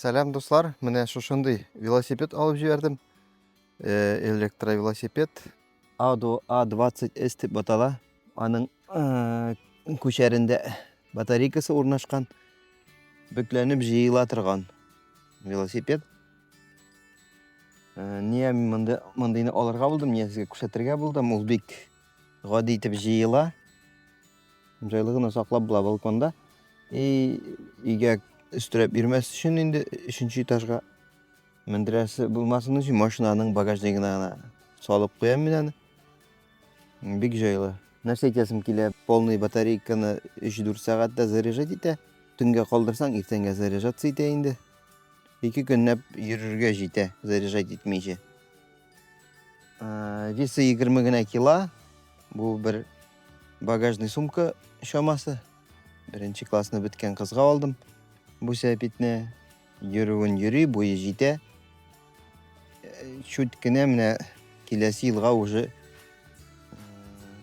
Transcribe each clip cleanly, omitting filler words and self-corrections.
Сәлам, дуслар! Менә шушындый велосипед алып җибәрдем. Э, электровелосипед. Ado A20S дип атала. Аның э, күчәрендә батарейкасы урнашкан. Бөкләнеп җыела торган велосипед. Э, Ния мин монда мондыйны алырга булдым, ния сезгә күрсәтергә булдым. Ул бик гади итеп җыела. Җайлы гына саклап була балконда. И өйгә өстерәп йөрмәс өчен инде өченче этажга мендерәсе булмасын өчен машинаның багажнигына гына салып куям мин аны. Бик җайлы. Нәрсә әйтәсем килә, полный батарейканы 3-4 сәгатьтә заряжать итә. Төнгә калдырсаң, иртәнгә заряжаться итә инде. Ике көнләп йөрергә җитә, заряжать итмичә. Весы 20 генә кило. Бу бер багажный сумка чамасы. Беренче классны беткән кызга алдым. Бу сәпитне йөрүен йөри, буе җитә. Чуть кенә менә киләсе елга уже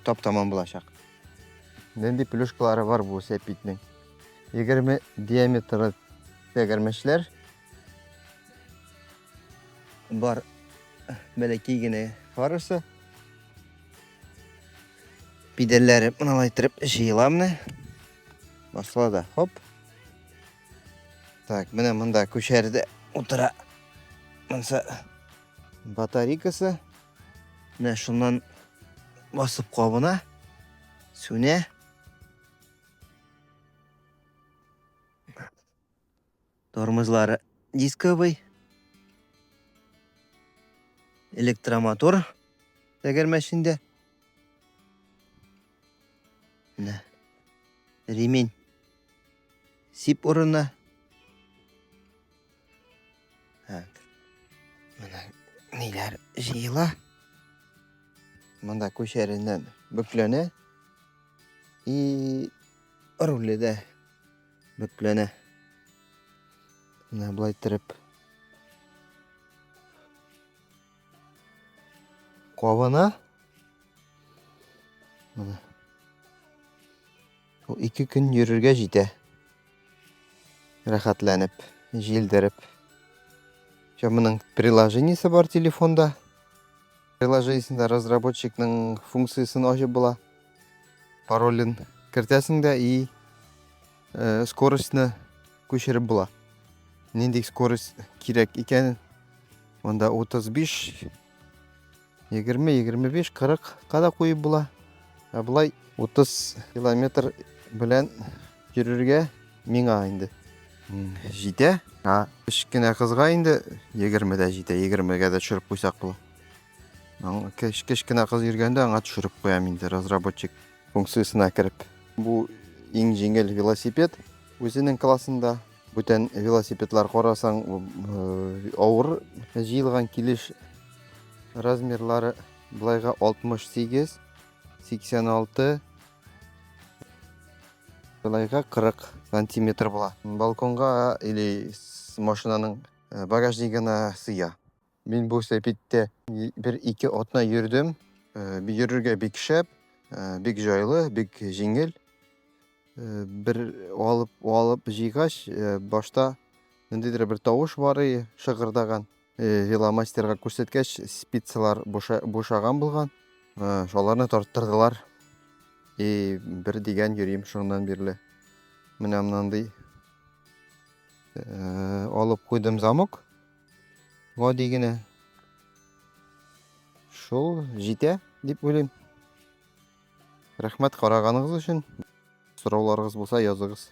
тап-тамам булачак. Нинди плюшкалары бар бу сәпитнең? 20 диаметры тәгәрмәчләр бар, бәләкәй генә фарасы. Педальләре мыналай иттереп җыела менә. Басыла да, хоп. Так, менә монда күчәрдә утыра. Монсы батарейкасы. Менә шуннан басып кабына, сүнә. Тормозлары дисковый. Электромотор тәгәрмәчендә. Менә. Ремень. Сип урынына. Так. Менә ниләр җыела. Монда күчәреннән бөкләнә. И руле дә бөкләнә. Менә болай иттереп кабына. Менә. Ул ике көн йөрергә җитә. Рәхәтләнеп, җилдереп. Һәм моның приложениесе бар телефонда. Приложениесендә разработчикның функциясен ачып була. Паролен кертәсең дә и э, скоростьны күчереп була. Нинди скорость кирәк икәнен. Монда 35, 20, 25, 40 ка да куеп була. Ә болай 30 километр белән йөрергә миңа инде җитә. Ә кечкенә кызга инде 20 дә җитә, 20-гә дә төшереп куйсак була. Кечкенә кыз йөргәндә аңа төшереп куям инде разработчик функциясенә кереп. Бу иң җиңел велосипед үзенең классында. Бүтән велосипедлар карасаң, э, авыр җыелган килеш размерлары былайга 68, 86, былайга 40 сантиметр була. Балконга или машинаның э, багажнигына сыя. Мин бу сәпиттә бер-ике атна йөрдем. Э, йөрергә бик шәп, э, бик җайлы, бик җиңел. Э, бер алып алып җыйгач, башта ниндидер бер тавыш бар и шыгырдаган. Веломастерга күрсәткәч, спицалар бушаган булган. Шуларны тарттырдылар. И бер дигән йөрим шуннан бирле. Менә мондый алып куйдым замок. Гади генә. Шул җитә дип уйлыйм. Рәхмәт караганыгыз өчен. Сорауларыгыз булса языгыз.